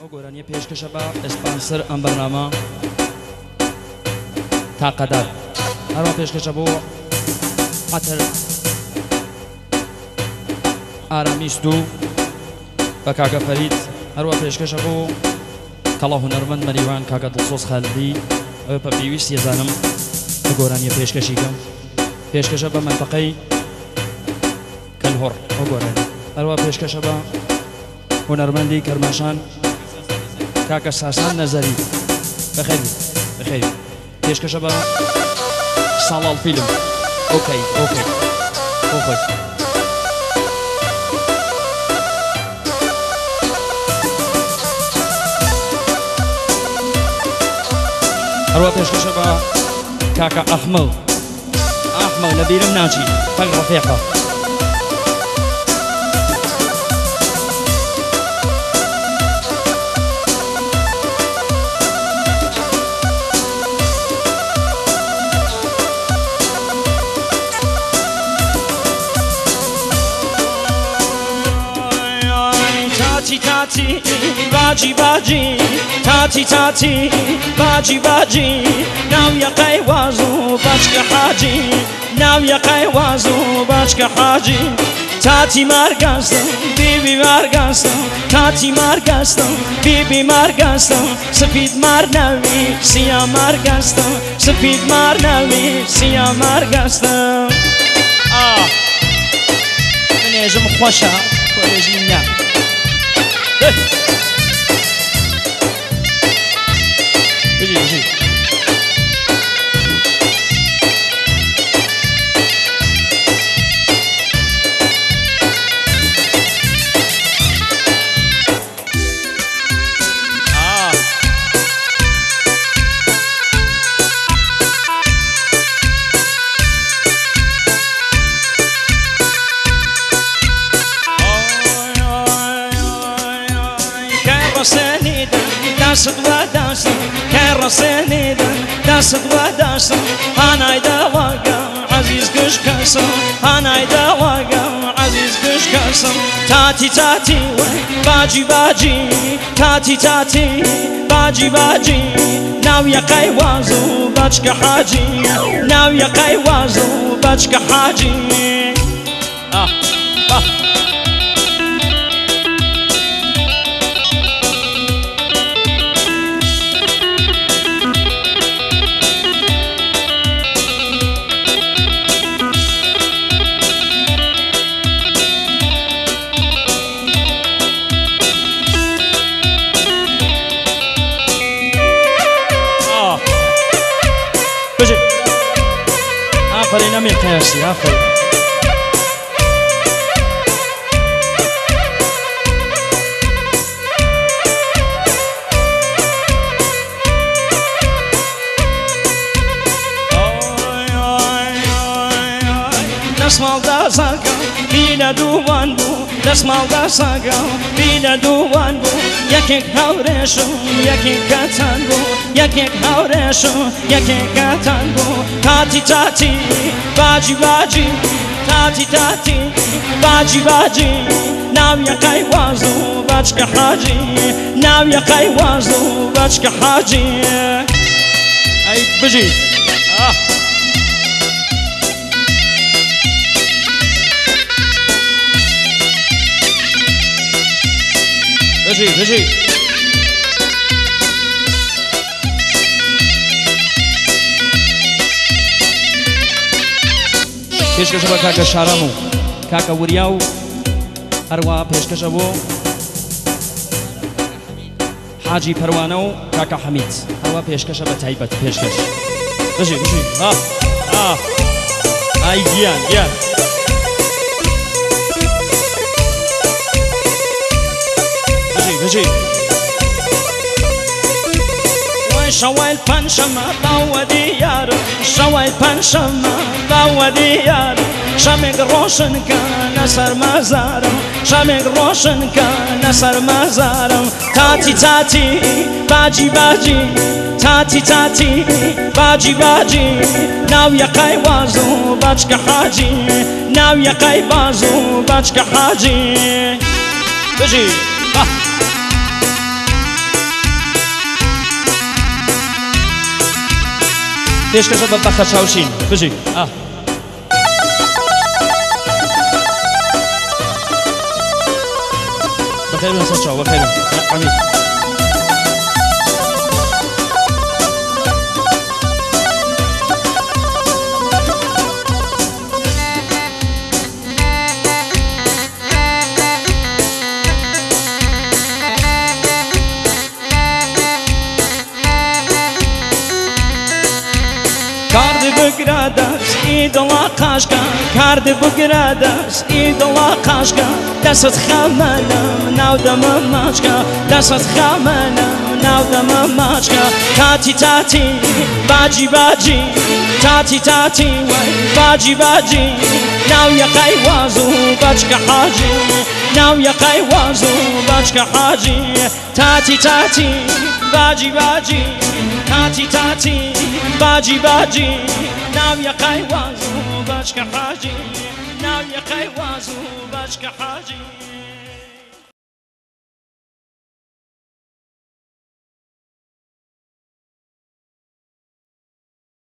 ئەو گۆرانیە پێشکەشە بە ئەسپانسەر ئەم بەرنامە تاقەدار، هەروە پێشکەشە بۆ عەتر ئارامیست و بە کاکە فەرید، هەروە پێشکەشە بۆ کەڵە هونەرمەند مەریوان کاکە دڵسۆز خالدی. ئەوە بە پێویست یەزانم کە گۆرانیە پێشکەشیکەم، پێشکەشە بە مەنتەقەی کەلهوڕ ئەو گۆرانی، هەروە پێشکەشە بە هونەرمەندی کەرماشان کاکە ساسان نەزەری. بەخێر بەخێر. پێشکەشە بە ساڵاڵ فیلم. okay okay بۆ خۆی. هەروە پێشکەشە بە کاکە ئەحمە ئەحمە لە بیرم ناچی فەک ڕەفیقە. تاتی تاتی باجی باجی تاتی تاتی باجی باجی ناو یەقەی واز و بەچکە حاجی، ناو یەقەی واز و بەچکە حاجی. تاتی مارگەستم بیبی مارگەستم، تاتی مارگەستم بیبی مارگەستم، سفید مار ناوی سیا مارگەستم، سفید مار ناوی سیا مارگەستم. ئاه منێژم خۆشە کۆلێژی نا. بژی بژی. داست و داستم کە ڕەسێنیدن داست و داستم، هانای داواگە عەزیز گشت کەسم، هانای داواگە عەزیز گشت کەسم. تاتی تاتی وەی باجی باجی تاتی تاتی باجی باجی، ناو یەقەی واز و بەچکە حاجی، ناو یەقەی واز و بەچکە حاجی. آه آه. بژی. ئافەرین ئەمیر قەیاسی، ئافەرین. دەسماڵدا ساگە بینە دووان بوو، دەسماڵدا ساگە بینە دووان بوو، یەکێک هاورێش و یەکێک کەتان بوو، یەکێک هاورێش و یەکێک کەتان بوو. تاتی تاتی باجی باجی تاتی تاتی باجی باجی، ناو یەقەی واز و بەچکە حاجی، ناو یەقەی واز و بەچکە حاجی. ئەی بژی. آه. بژی بژی. پێشکەشە بە کاکە شارام و کاکە وریا و هەروە پێشکەشە بۆ حاجی پەروانە و کاکە حەمید، هەروە پێشکەشە بە تایبەت پێشکەش. بژی بژی. ئاه ئاه ئای گیان گیان. بژی بژی. شەوای پەنجشەمە باوە دیارم، شەوای پەنجشەمە باوە دیارم، شەمێک ڕۆشن کە لەسەر مەزارم، شەمێک ڕۆشن کە لەسەر مەزارم. تاتی تاتی باجی باجی تاتی تاتی باجی باجی، ناو یەقەی واز و بەچکە حاجی، ناو یەقەی باز و بەچکە حاجی. بژی. آه. پێشکەشە بە بەختە چاوشین بژی ئا. بەخێر بێن سەرچاو بەخێر بێن عەمید. کارد بگرە دەست ئی دڵا قاشکە کارد بگرە دەست ئی دڵا قاشکە دەست خەمەنم ناو دەمە ماچکە دەست خەمەنم ناو دەمە ماچکە تاتی تاتی باجی باجی تاتی تاتی وای باجی باجی ناو یەقای واز و بەچکە حاجی ناو یەقای واز و بەچکە حاجی تاتی تاتی باجی باجی تاتی تاتی باجی باجی ناو یەقای واز و بەچکە حاجی ناو یەقای واز و بەچکە حاجی.